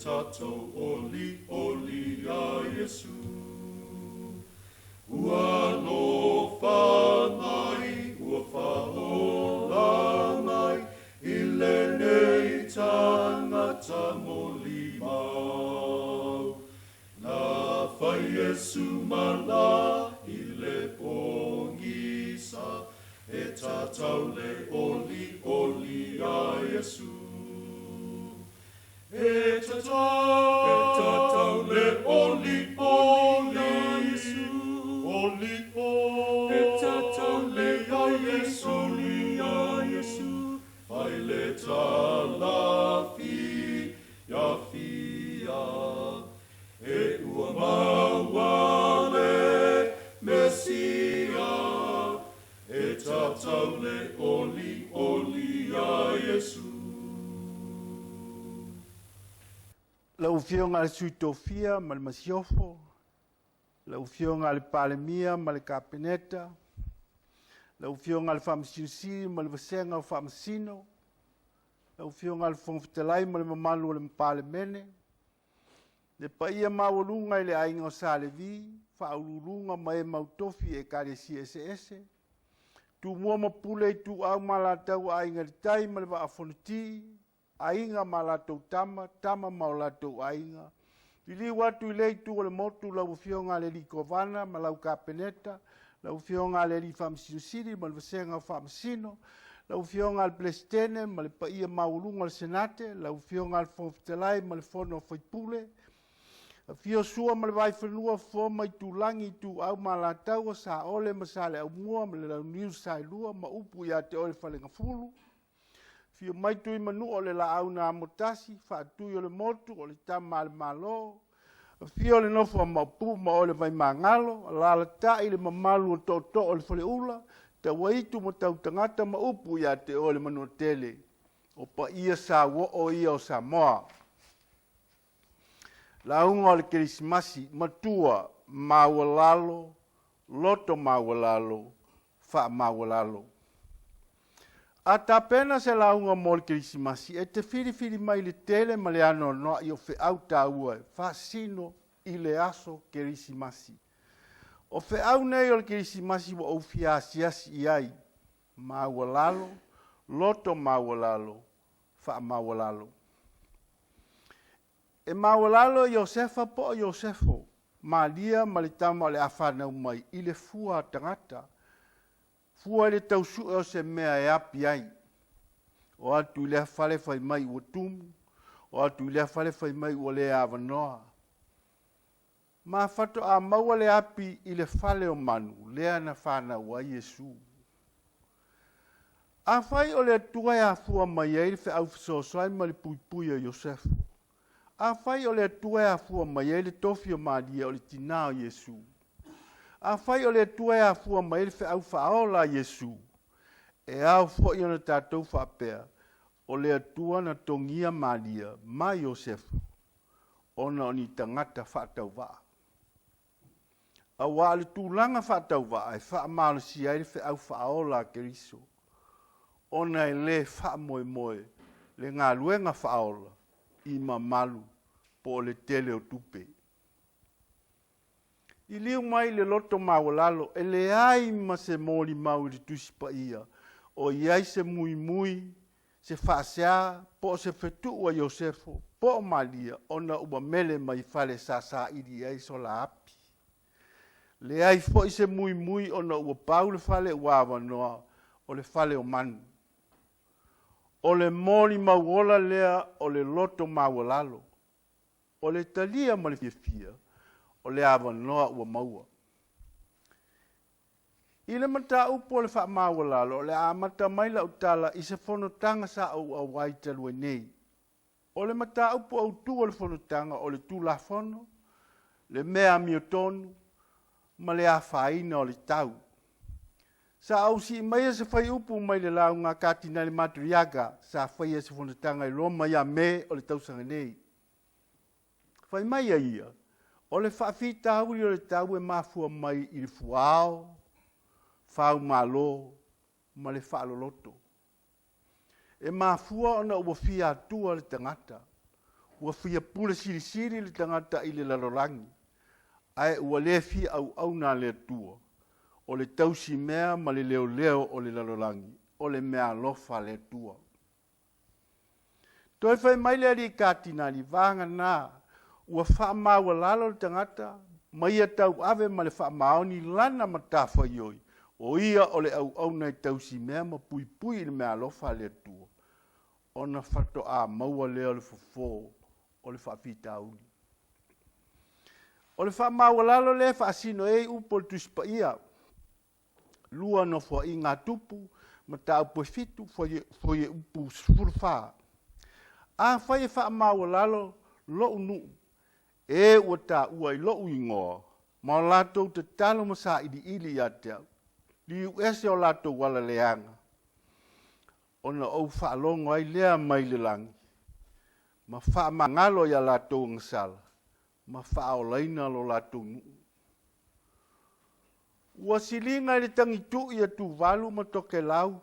tatou olioli iā Iesu. Ua alofa mai, ua faaola mai i lenei tagata molimau. Na fai Iesu mala i le pogisa, e tatau le olioli iā Iesu. E tatau, e tatau le olioli iā Iesu, olioli, e tatau le olioli iā Iesu, fai le tala fiafia, e ua maua le Mesia, e tatau le olioli iā Iesu. Lau Afioga i le Sui Tofia ma le Masiofo, lau Afioga i le Palemia ma le Kapeneta, lau Afioga i le Faamasino Sili ma le Vasega o Faamasino, lau Afioga i le Fofoga Fetalai ma le mamalu o le Palemene, le paia maualuga i le aiga o Sa Levi, faauluuluga ma e mautofi i Ekalesia eseese, Tumua ma Pule, Ituau ma Alataua, Aiga i le Tai ma le Vaa o Fonoti, aiga ma a latou tama, tama ma o latou aiga. Liliu atu i lea itu o le motu, lau Afioga i le Alii Kovana ma lau Kapeneta, lau Afioga i le Alii Faamasino Sili ma le Vasega o Faamasino, lau Afioga i le Peresetene ma le paia maualuga o le Senate, lau Afioga i le Fofoga Fetalai ma le Fono a Faipule, Afio Sua ma le Vaifanua, Fofo ma Aitulagi, Ituau ma Alataua, Saole ma Saleaaumua ma le Launiu Saelua ma upu ia te oe le Falegafulu. Afio mai Tuimanua o le Laau na Amotasi, Faatui o le Motu, o le Tama a le Malo. Afio le nofo a Maopu ma oe le Vaimagalo, alaalatai le mamalu o tootoo o le Faleula, Tauaitu ma Tautagata ma upu ia te oe le Manuatele. O paia sauoo ia o Samoa. Lauga o le Kerisimasi, matua, maualalo, loto maualalo, faamaualalo. A tapena se lauga mo le Kerisimasi, e te filifili mai le tele ma le anoanoai o feau taua e faasino i le aso Kerisimasi. O feau nei o le Kerisimasi ua ou fia asiasi i ai, maualalo, loto maualalo, faamaualalo. E maualalo Iosefa po o Iosefo, Malia ma le tama o le a fanau mai i le fua a tagata, fua i le tausue o se mea e api ai. O atu i lea fale fai mai ua tumu, o atu i lea fale fai mai ua le avanoa. Ma faatoa maua le api i le fale o manu lea na fanau ai Iesu. Afai o le Atua e afua mai ai le feau fesoasoani ma le puipui o Iosefu, afai o le Atua e afua mai ai le tofi o Maria o le tinā o Iesu, afai o le Atua e afua mai ai le feau faaola a Iesu, e ao foi ona tatou faapea, o le Atua na togia Maria ma Iosefu ona o ni tagata faatauvaa. Auā o le tulaga faatauvaa e faamalosia ai le feau faaola a Keriso, ona e lē faamoemoe le galuega faaola i mamalu po o le tele o tupe. Liliu mai le loto maualalo, e leai ma se molimau i le Tusi Paia o i ai se muimui, se faasea, po o se fetuu a Iosefo po o Malia ona ua mele mai fale sa saili i ai sola api. Leai foi se muimui ona ua pau le fale ua avanoa o le fale o manu. O le molimau ola lea o le loto maualalo. O le talia ma le fiafia o le avanoa ua maua. I le mataupu o le faamaualalo, o le a amata mai lau tala i se fonotaga sa ou auai talu ai nei. O le mataupu autu o le fonotaga o le Tulafono, le mea amiotonu ma le afaina o le tau. Sa ou sii maia se faiupu mai le lauga a Katinale Madriaga sa faia i se fonotaga i Roma ia Me o le tausaga nei. Fai mai a ia, o le faafitauli o le tau e mafua mai i le fuaao, faumalo ma le faaloloto. E mafua ona ua fia atua le tagata. Ua fia pule silisili le tagata i le lalolagi, ae ua lē fia auauna a le Atua. O le tausimea ma le leoleo o le lalolagi, o le meaalofa a le Atua. Toe fai mai le alii Katinali, vagana ua faamaualalo le tagata ma ia tauave ma le faamaoni lana matafaioi, o ia o le auauna e tausimea ma puipui i le meaalofa a le Atua, ona faatoa maua lea o le fofo o le faafitauli. O le faamaualalo lea e faasino ai upu o le Tusi Paia, 2 Nofoaiga a Tupu, mataupu e 7, fuaiupu 14. Afai e faamaualalo lo'u nuu, e ua taua i lo'u igoa, ma o latou tatalo ma sailiili ia te au, liu ese o latou ala leaga, ona ou faalogo ai lea mai le lagi, ma faamagalo ia latou agasala, ma faaolaina lo latou nuu. Ua siliga i le tagitu'i a Tuvalu ma Tokelau,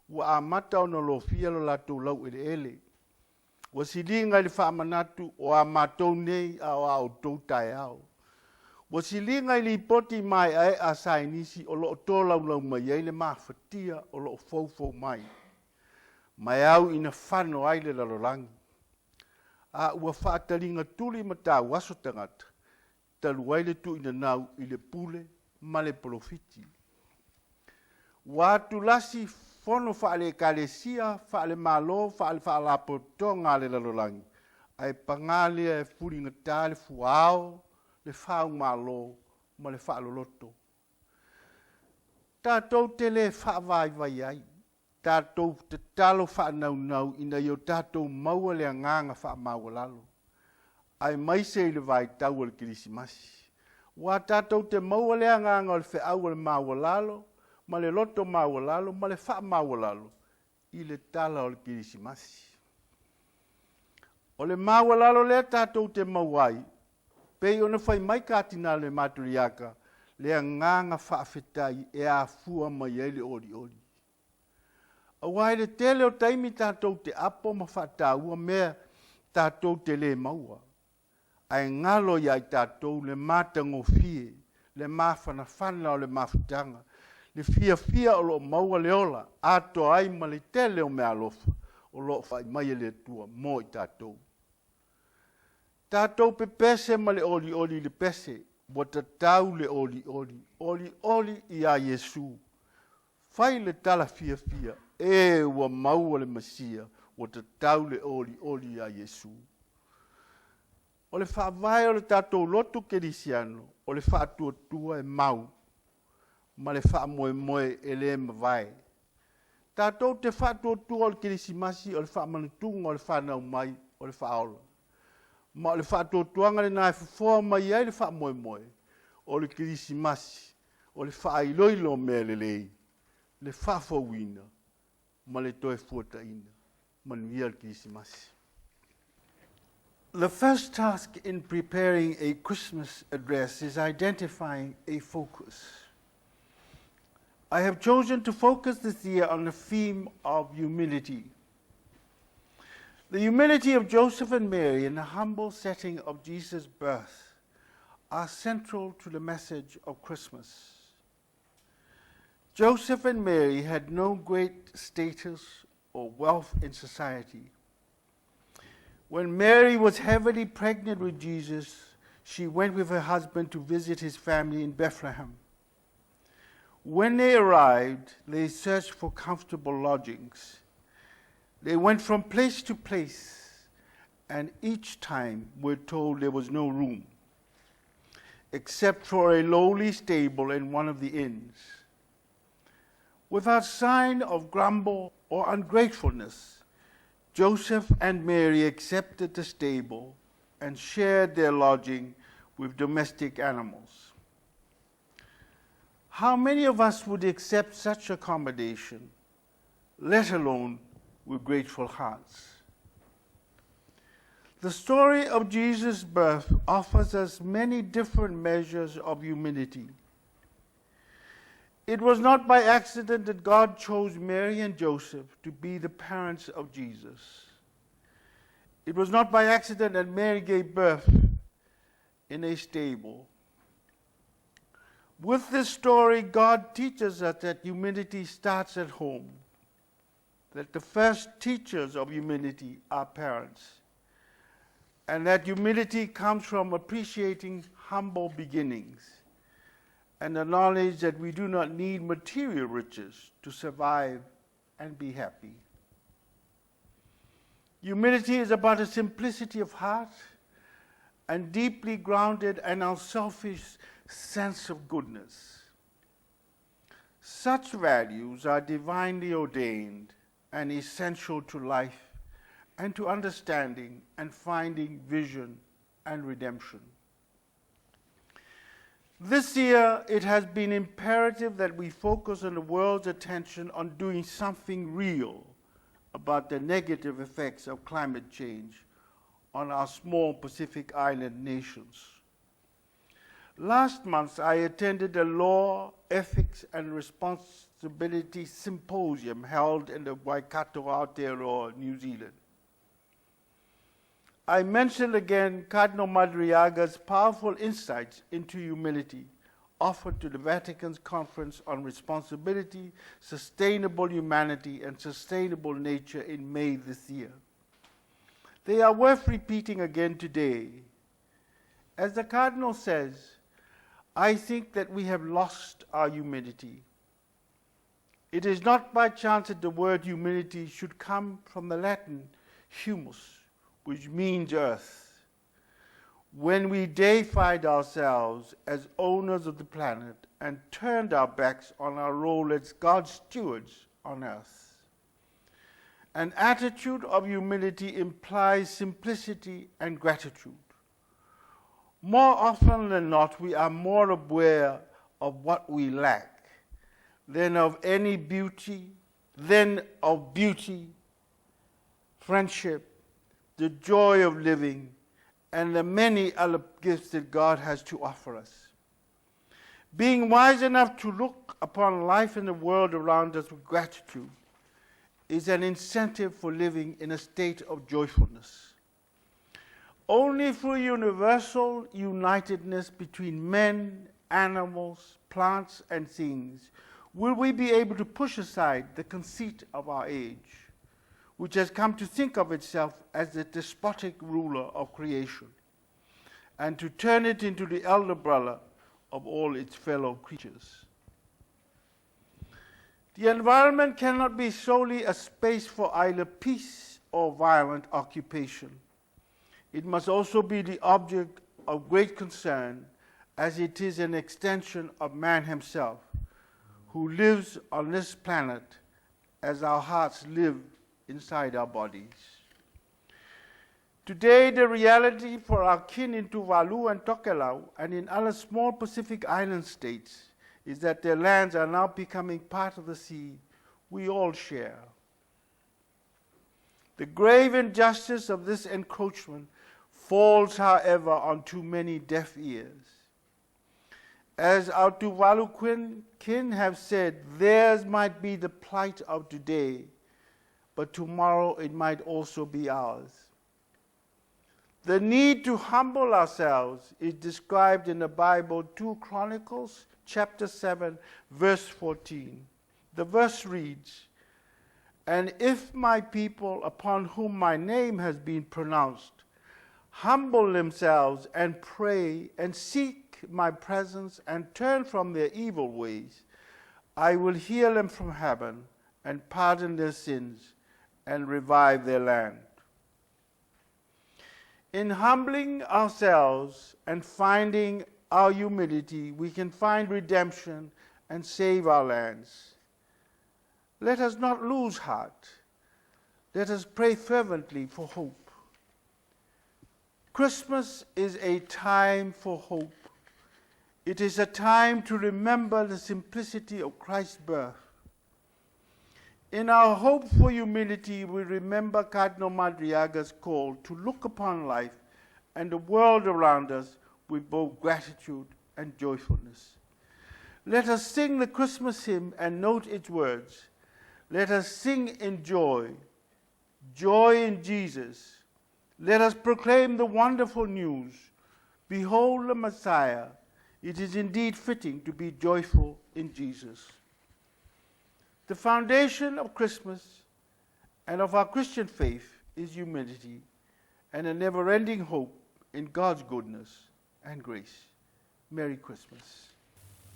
ua amata ona lofia lo latou laueleele. Ua siliga i le faamanatu o a matou nei a o a outou taeao. Ua siliga i lipoti maeaea a saienisi o loo tolaulau mai ai le mafatia o loo foufou mai, ma e au ina fano ai le lalolagi. A ua faataliga tuli ma tauaso tagata, talu ai le tuuinanau i le pule ma le polofiti. Ua atulasi fono faale-Ekalesia, faale-Malo, faale-Faalapotopotoga a le lalolagi, ae paga lea e fuligata le fuaao, le faumalo ma le faaloloto. Tatou te lē faavaivai ai, tatou tatalo faanaunau ina ia o tatou maua le agaga faamaualalo, aemaise i le vaitau o le Kerisimasi. Ua tatou te maua le agaga o le feau o le maualalo ma le loto maualalo ma le faamaualalo i le tala o le Kerisimasi. O le maualalo lea tatou te maua ai, pei ona fai mai Katinale Matuliaka, le agaga faafetai e afua mai ai le olioli. Auā i le tele o taimi tatou te apo ma faataua mea tatou te lē maua, ae galo iā i tatou le matagofie, le mafanafana o le mafutaga, le fiafia o loo maua le ola atoa ai ma le tele o meaalofa o loo fai mai e le Atua mo i tatou. Tatou pepese ma le olioli i le pese, ua tatau le olioli, olioli iā Iesu. Fai le tala fiafia, e ua maua le Mesia, ua tatau le olioli iā Iesu. O le faavae o le tatou lotu kerisiano, o le faatuatua e mau ma le faamoemoe e lē mavae. Tatou te faatuatua o le Kerisimasi o le faamanatuga o le fanau mai o le Faaola, ma o le faatuatuaga lena e fofoa mai ai le faamoemoe o le Kerisimasi, o le faailoilo o mea lelei, le faafouina ma le toe fuataina. Manuia le Kerisimasi. The first task in preparing a Christmas address is identifying a focus. I have chosen to focus this year on the theme of humility. The humility of Joseph and Mary in the humble setting of Jesus' birth are central to the message of Christmas. Joseph and Mary had no great status or wealth in society. When Mary was heavily pregnant with Jesus, she went with her husband to visit his family in Bethlehem. When they arrived, they searched for comfortable lodgings. They went from place to place, and each time were told there was no room, except for a lowly stable in one of the inns. Without sign of grumble or ungratefulness, Joseph and Mary accepted the stable and shared their lodging with domestic animals. How many of us would accept such accommodation, let alone with grateful hearts? The story of Jesus' birth offers us many different measures of humility. It was not by accident that God chose Mary and Joseph to be the parents of Jesus. It was not by accident that Mary gave birth in a stable. With this story, God teaches us that humility starts at home, that the first teachers of humility are parents, and that humility comes from appreciating humble beginnings and the knowledge that we do not need material riches to survive and be happy. Humility is about a simplicity of heart and deeply grounded and unselfish sense of goodness. Such values are divinely ordained and essential to life and to understanding and finding vision and redemption. This year, it has been imperative that we focus on the world's attention on doing something real about the negative effects of climate change on our small Pacific Island nations. Last month, I attended a Law, Ethics and Responsibility Symposium held in the Waikato, Aotearoa, New Zealand. I mentioned again Cardinal Madariaga's powerful insights into humility offered to the Vatican's Conference on Responsibility, Sustainable Humanity, and Sustainable Nature in May this year. They are worth repeating again today. As the Cardinal says, I think that we have lost our humility. It is not by chance that the word humility should come from the Latin humus, which means earth. When we deified ourselves as owners of the planet and turned our backs on our role as God's stewards on earth. An attitude of humility implies simplicity and gratitude. More often than not, we are more aware of what we lack than of any beauty, than of beauty, friendship, the joy of living, and the many other gifts that God has to offer us. Being wise enough to look upon life and the world around us with gratitude is an incentive for living in a state of joyfulness. Only through universal unitedness between men, animals, plants, and things will we be able to push aside the conceit of our age, which has come to think of itself as the despotic ruler of creation, and to turn it into the elder brother of all its fellow creatures. The environment cannot be solely a space for either peace or violent occupation. It must also be the object of great concern, as it is an extension of man himself, who lives on this planet as our hearts live inside our bodies. Today, the reality for our kin in Tuvalu and Tokelau and in other small Pacific Island states is that their lands are now becoming part of the sea we all share. The grave injustice of this encroachment falls, however, on too many deaf ears. As our Tuvalu kin have said, theirs might be the plight of today, but tomorrow it might also be ours. The need to humble ourselves is described in the Bible, 2 Chronicles chapter 7, verse 14. The verse reads, And if my people upon whom my name has been pronounced, humble themselves and pray and seek my presence and turn from their evil ways, I will hear them from heaven and pardon their sins and revive their land. In humbling ourselves and finding our humility, we can find redemption and save our lands. Let us not lose heart. Let us pray fervently for hope. Christmas is a time for hope. It is a time to remember the simplicity of Christ's birth. In our hope for humility, we remember Cardinal Madariaga's call to look upon life and the world around us with both gratitude and joyfulness. Let us sing the Christmas hymn and note its words. Let us sing in joy, joy in Jesus, Let us proclaim the wonderful news. Behold the Messiah. It is indeed fitting to be joyful in Jesus. The foundation of Christmas and of our Christian faith is humility and a never ending hope in God's goodness and grace. Merry Christmas.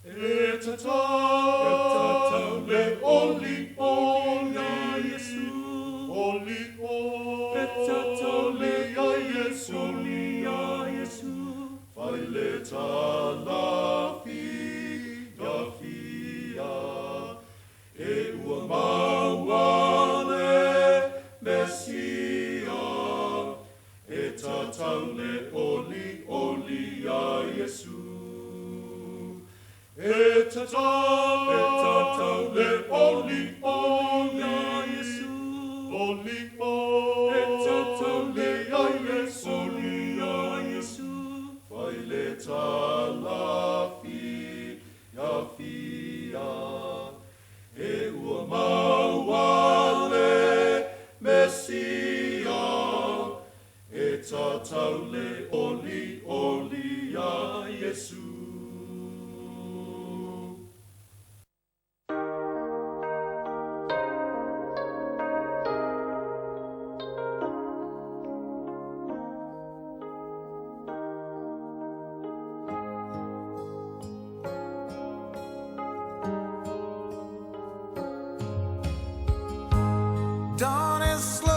E tatau le oli oli ia Iesu oli oli E tatau le ia Iesu oli ia Iesu Fai le tala fia fia E ua maua le Mesia E tatau le oli oli ia Iesu E tatau, e tatau le oli oli ia Iesu Oli oli E tatau le ia Iesu oli ia Iesu Fai le tala fia fia E ua maua le Mesia E tatau le oli oli ia Iesu. Dawn is.